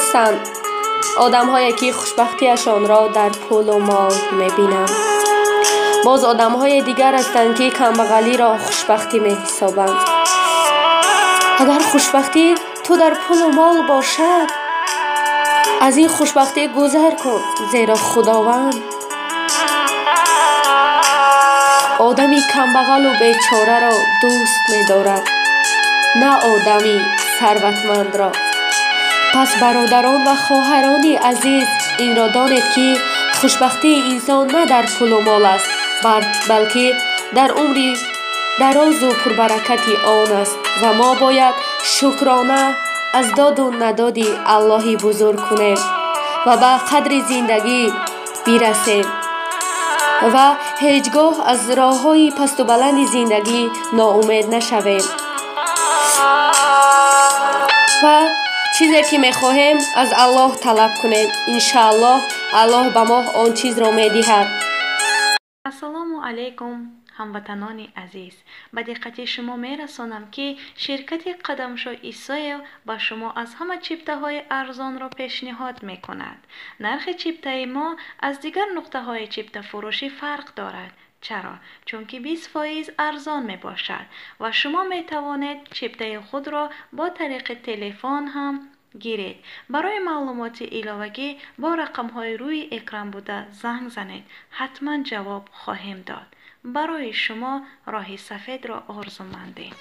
Ҳастанд одамҳое, ки хушбахтиашонро дар пулу мол мебинанд. Боз одамҳои дигар ҳастанд, ки камбағалиро хушбахтӣ меҳисобанд. Агар хушбахтии ту дар пулу мол бошад, аз ин хушбахтӣ гузар кун, зеро Худованд одами камбағалу бечораро дӯст медорад, на одами сарватмандро. Пас, бародарон ва хоҳарони азиз, инро донед, ки хушбахтии инсон на дар пулу мол аст, балки дар умри дарозу пурбаракати он аст ва мо бояд шукрона аз доду надоди Аллоҳи бузург кунем ва ба қадри зиндагӣ бирасем ва ҳеҷ гоҳ аз роҳҳои пасту баланди зиндагӣ ноумед нашавем ва чизе ки мехоҳем, аз Аллоҳ талаб кунем. Иншааллоҳ, Аллоҳ ба мо он чизро медиҳад. Ассалому алайкум, ҳамватанони азиз! Ба диққати шумо мерасонам, ки ширкати Қадамшо Исоев ба шумо аз ҳама чиптаҳои арзонро пешниҳод мекунад. Нархи чиптаи мо аз дигар нуқтаҳои чиптафурӯшӣ фарқ дорад. Чаро? Чунки 20% арзон мебошад ва шумо метавонед чиптаи худро бо тариқи телефон ҳам гиред. Барои маълумоти иловагӣ бо рақамҳои рӯи экран буда занг занед, ҳатман ҷавоб хоҳем дод. Барои шумо роҳи сафедро орзумандем.